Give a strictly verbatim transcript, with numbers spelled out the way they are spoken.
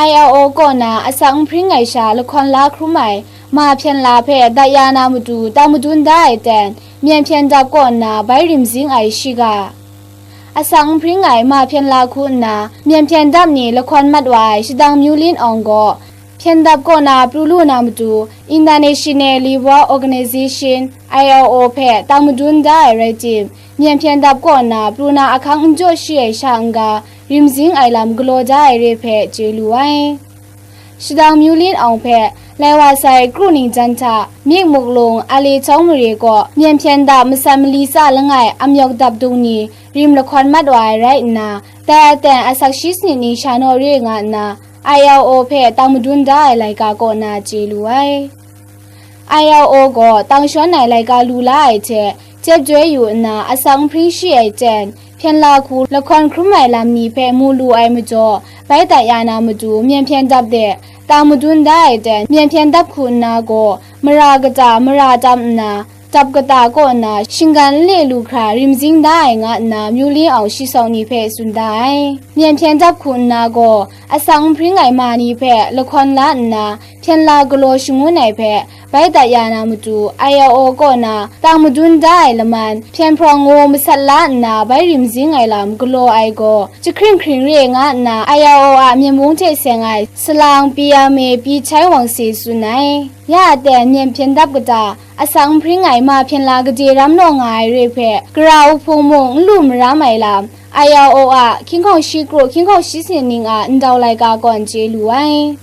I L O kaw na asak n hpring ai sha lahkawn la hkrum ai ma hpyen la hpe dat ya na matu tang madun da ai ten, myen hpyen dap kaw nna bai rim zing ai shiga. Asak n hpring ai ma hpyen la hku nna myen hpyen dap ni lahkawn mat wa ai shadang Myu Lin Awng gaw, hpyen dap kaw na pru lu na matu International Labour Organization, I L O, hpe tang madun da ai rai tim, myen hpyen dap kaw na pru na ahkang n jaw shi ai sha n-ga, rim zing ai lam galaw da ai re hpe chye lu ai. Shadang Myu Lin Awng hpe lai wa sai kru ning jan hta, Mik Muk Lung, Ale Chyawng Mare kaw myen hpyen dap masat mali tsa langai amyawk dap dung ni rim lahkawn mat wa ai rai nna, dai aten asak shi sanit ni sha naw re nga nna, I L O hpe tang madun da ai laika kaw na chye lu ai. I L O gaw tang shawn ai laika lu la ai hte, jep joi yu nna asak n hpring shi ai ten, hpyen la hku lahkawn hkrum ai lam ni hpe mu lu ai majaw, bai dat ya na matu myen hpyen dap de, tang madun da ai ten, myen hpyen dap hku nna gaw, mara kata mara tam nna, dap kata kaw nna shinggan n le lu hkra rim zing da ai nga nna Myu Lin Awng shi sawng ni hpe tsun da ai. Myen hpyen dap hku nna gaw, asak n hpring ai ma ni hpe lahkawn la nna, hpyen la galaw shangun ai hpe bai dat ya na matu, I L O kaw na tang madun da ai laman, hpyen hprawng ngu masat la nna bai rim zing ai lam galaw ai gaw, jahkring hkring re nga nna, I L O a myen mung hte seng ai salang P M A Pyi Chai Wang Se tsun ai. Ya aten myen hpyen dap kata, asak n hpring ai ma hpyen la gade ram naw nga ai re hpe, gara wuhpung mung n lu maram ai lam, I L O a hkying hkawng shi kru hkying hkawng shi sanit ning a ndau laika kaw n chye lu ai.